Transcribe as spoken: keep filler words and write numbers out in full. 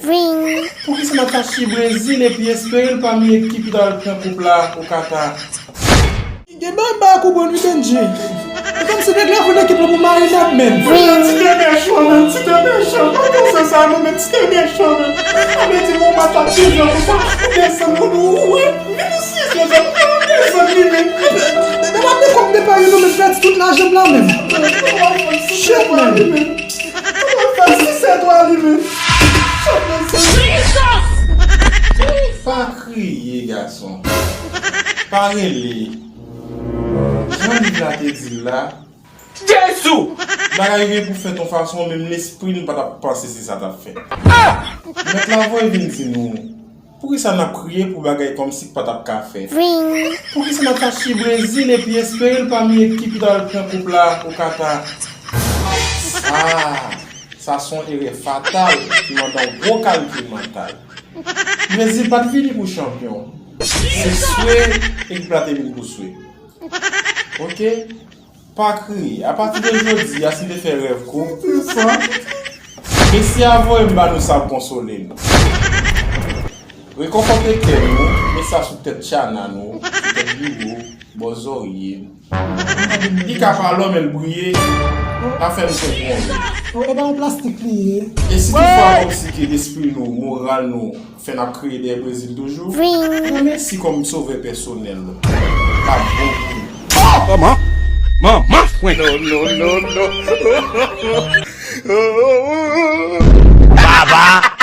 Poukisa n ap fache Brezil epi espere l pami ekip ki ta pral pran koup la o Kata? Gen bagay m pa ka konprann wi, Bendji. E kòmsi nèg la voye ekip la pou Marinad menm. Ti tè mechan, menm, ti tè mechan. Pa panse sa non, menm, ti tè mechan, menm. Sa vle di yon match ap pi jan konsa, ou desann, ou, ou, ou, ou, vin ou sizye, ou desann li, menm. Depi w ap de kòb de pari nou, menm, pèdi tout lajan m la, menm. Shit, menm. Ou fè sisèt w a li menm. Pa kriye, gason. Pa rele. Jan liv la te di l la. Jezi! Bagay yo gen pou fèt yon fason, menm lespri n pa t ap panse se sa t ap fèt. Mèt la voye vin di nou. Poukisa n ap kriye pou bagay kòmsi k pa t ap ka fèt? Poukisa n ap fache Brezil epi espere l pami ekip ki ta pral pran koup la o Kata? Ah, sa se yon erè fatal ki mande yon gwo kalkil mantal. Brezil pa t vini pou chanpyon. Se swe ekip la te vin pou swe. Oke? Pa kriye. Apati de jodi a, si n te fè rèv koup, mesye a voye m ba nou sa pou konsole nou. Rekonfòte kè nou, met sa sou tèt tchana nou, sou tèt biwo, bò zòrye n. Li ka pa lò, men l briye, pa fè nou fè pwoblèm. E pa yon plastik li ye. E si toutfwa kòmsi ke lespri nou, moral nou, fè n ap kriye dèyè Brezil toujou. Granmesi kòm sovè pèsonèl. L ap bon pou nou. Oh! Manman! Manman fwen! No, no, no, no. Baba!